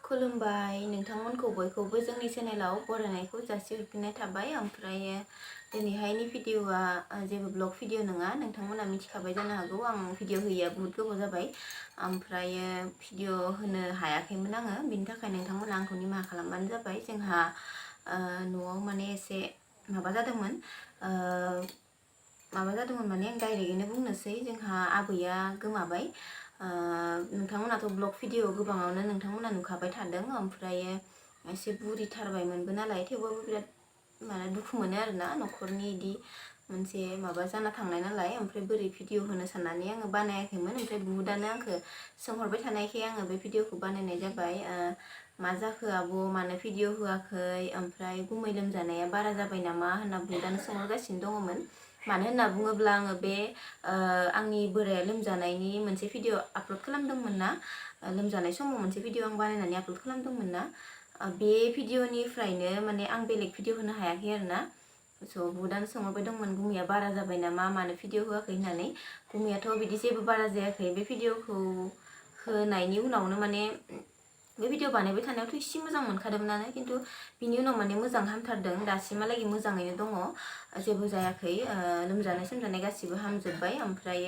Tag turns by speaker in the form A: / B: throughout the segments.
A: खुलुमबाय नोंथांमोनखौ बयखौबो जोंनि चेनेलाव बरायनायखौ जासिहरफिननाय थाबाय। ओमफ्राय दिनैहायनि भिडिअआ जेबो ब्लग भिडिअ नङा, नोंथांमोना मिथिखाबाय जानो हागौ आं भिडिअ होयैया बहुत गोबाव जाबाय। ओमफ्राय भिडिअ होनो हायाखैमोन आङो, बिनि थाखाय नोंथांमोना आंखौ निमाहा खालामबानो जाबाय। जोंहा न'आव माने एसे माबा जादोंमोन माने आं डाइरेक्टैनो बुंनोसै, जोंहा आबैया गोमाबाय। नोंथांमोनाथ' ब्लग भिडिअ गोबाङावनो नोंथांमोना नुखाबाय थादों। ओमफ्राय एसे बुरिथारबायमोनबो नालाय, थेवबाबो बिराद माने दुखु मोनो आरोना, न'खरनि इदि मोनसे माबा जाना थांनाय नालाय। ओमफ्राय बोरै भिडिअ होनो साननानै आङो बानायाखैमोन। ओमफ्राय बुहुदानो आंखौ सोंहरबाय थानायखाय आङो बे भिडिअखौ बानायनाय जाबाय। मा जाखो आब', मानो भिडिअ होआखै, ओमफ्राय गुमै लोमजानाया बारा जाबाय नामा होनना बुहुदानो सोंहरगासिनो दङमोन। मानो होनना बुङोब्ला आङो बे आंनि बोराया लोमजानायनि मोनसे भिडिअ आपल'ड खालामदोंमोन ना, लोमजानाय समाव मोनसे भिडिअ आं बानायनानै आपल'ड खालामदोंमोन ना, बे भिडिअनिफ्रायनो माने आं बेलेग भिडिअ होनो हायाखै आरोना। स' बुहुदानो सोंहरबाय दंमोन गुमैया बारा जाबाय नामा, मानो भिडिअ होआखै होननानै। गुमैयाथ' बिदि जेबो बारा जायाखै। बे भिडिअखौ होनायनि उनावनो माने बे भिडिअ बानायबाय थानायावथ' एसे मोजां मोनखादोंमोनानो, खिन्थु बिनि उनाव माने मोजां हामथारदों, दासिमहालागै मोजाङैनो दङ, जेबो जायाखै। लोमजानाय सोमजानाय गासिबो हामजोब्बाय। ओमफ्राय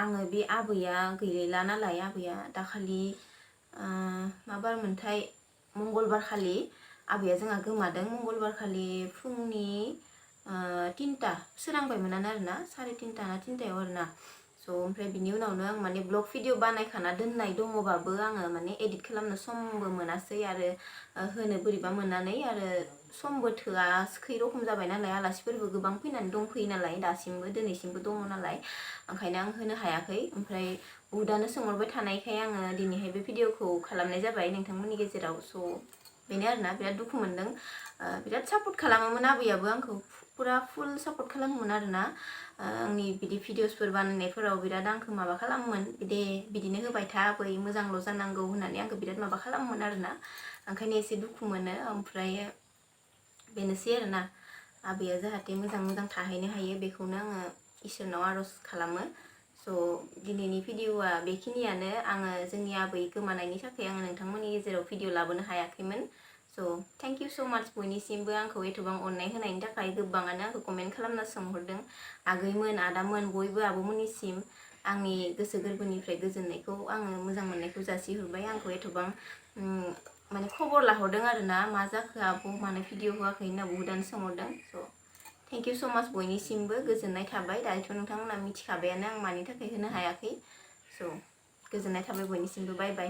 A: आङो बे आबैया गैला नालाय, आबैया दाखालि मा बारमोनथाय, मंगलबार खालि आबैया जोंहा गोमादों। मंगलबार खालि फुंनि 3टा सोरांबायमोनानो आरोना, 3:30 ना 3टायाव आरोना। स' ओमफ्राय बिनि उनावनो आं माने ब्लग भिडिअ बानायखाना दोननाय दङबाबो आङो माने एडिट खालामनो समबो मोनासै, आरो होनो बोरैबा मोननानै, आरो समबो थोआखै रखम जाबाय नालाय। आलासिफोरबो गोबां फैनानै दंफैयो नालाय, दासिमबो दिनैसिमबो दङ नालाय, ओंखायनो आं होनो हायाखै। ओमफ्राय बुहुदानो सोंहरबाय थानायखाय आङो दिनैहाय बे भिडिअखौ खालामनाय जाबाय नोंथांमोननि गेजेराव। स' बेनो आरोना, बिराद दुखु मोनदों। बिराद सापर्ट खालामोमोन आबैयाबो आंखौ, पुरा फुल सापर्ट खालामोमोन आरोना। आंनि बिदि भिडिअसफोर बानायनायफोराव बिराद आंखौ माबा खालामोमोन, दे बिदिनो होबाय था आबै, मोजांल' जानांगौ होननानै आंखौ बिराद माबा खालामोमोन आरोना। ओंखायनो एसे दुखु मोनो। ओमफ्राय बेनोसै आरोना, आबैया जाहाथे मोजां मोजां थाहैनो हायो, बेखौनो आङो इसोरनाव आर'ज खालामो। स' दिनैनि भिडिअआ बेखिनियानो। आङो जोंनि आबै गोमानायनि थाखाय आङो नोंथांमोननि गेजेराव भिडिअ लाबोनो हायाखैमोन। स' थेंक इउ स' माच बयनिसिमबो आंखौ एथबां अननाय होनायनि थाखाय। गोबाङानो आंखौ कमेन्ट खालामना सोंहरदों, आगैमोन, आदामोन, बयबो आब'मोननिसिम आंनि गोसो गोरबोनिफ्राय गोजोननायखौ, आङो मोजां मोननायखौ जासिहरबाय। आंखौ एथबां माने खबर लाहरदों आरोना, मा जाखो आब', मानो भिडिअ होआखै होनना बुहुदानो सोंहरदों। स' थेंक इउ स' माच बयनिसिमबो, गोजोननाय थाबाय। दायोथ' नोंथांमोना मिथिखाबायानो आं मानि थाखाय होनो हायाखै। स' गोजोननाय थाबाय बयनिसिमबो, बाय बाय।